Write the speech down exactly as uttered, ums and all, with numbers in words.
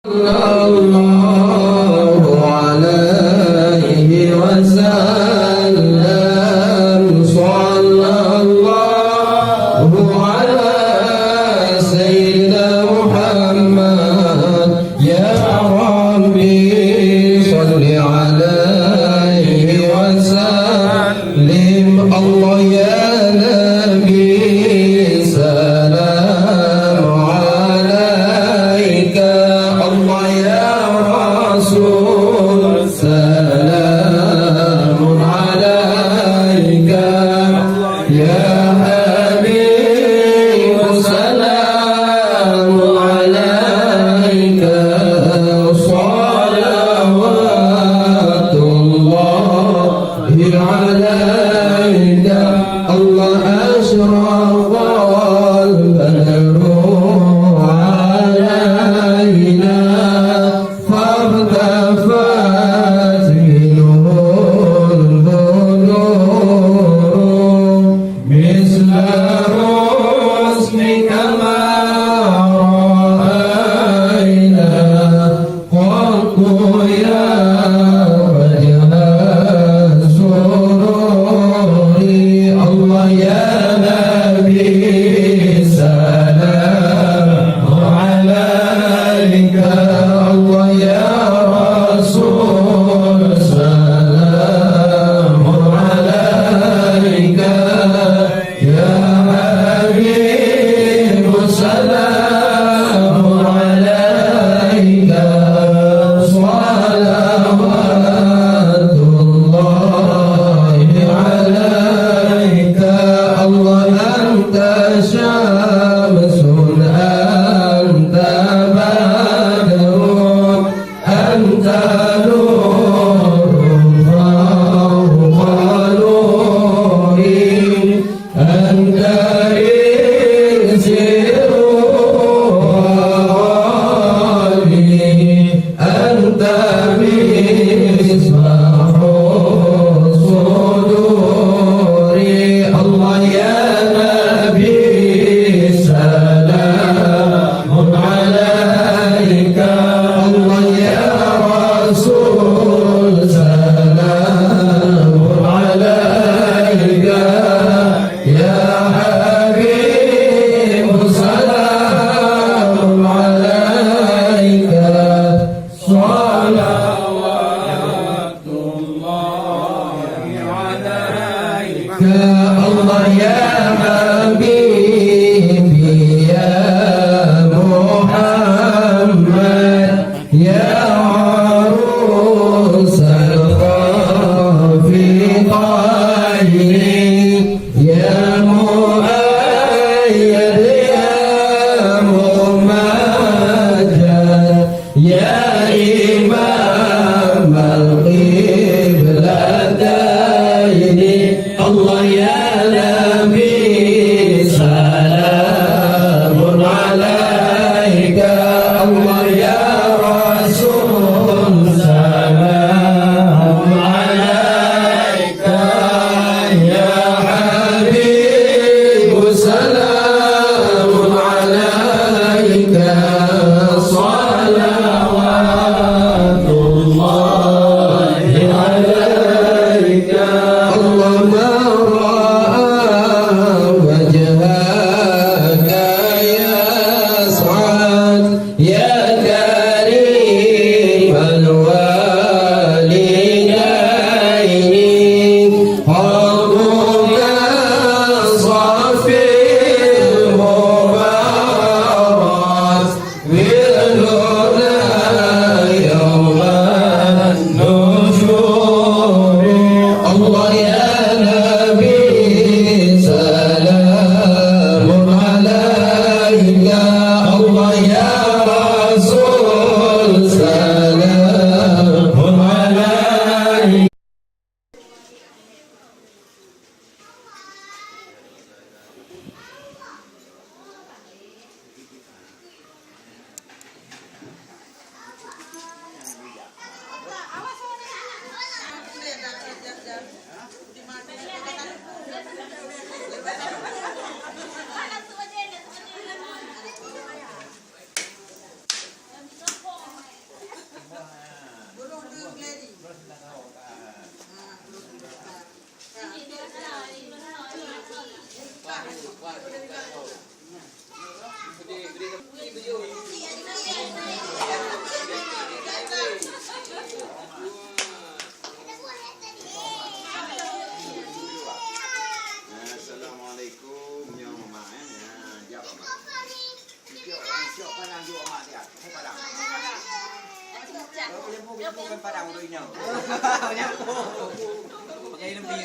Sallallahu alaihi wasallam, sallallahu ala sayyidina Muhammad. Ya Rabbi, salli alaihi wasallam. Lim Allah ya Nabi, salam alaika. Allah ya Rasul, salam alaika. Ya Habib, salam alaika. Salawatullah عليك. الله أشرق البدر علينا فارتفعت منه البدور مثل حسنك ما رأينا قط يا بديع السرور. الله يا نبي سلام عليك، الله يا رسول سلام عليك. يا حبيب سلام عليك، صلوات الله عليك. الله أنت شمس أنت بدر أنت نور فوق نوري، أنت إكسير وغالي، أنت مصباح الصدور. الله يا نبي سلام عليك، الله يا رسول سلام عليك، يا حبيب سلام عليك، صلوات الله عليك. الله يا حبيبي يا محمد، يا عروس الخافقين، يا مؤيد يا ممجد، يا إمام القبلتين. الله يا نبي سلام عليك، الله يا رسول Bukan padang tu inang. Jadi lebih.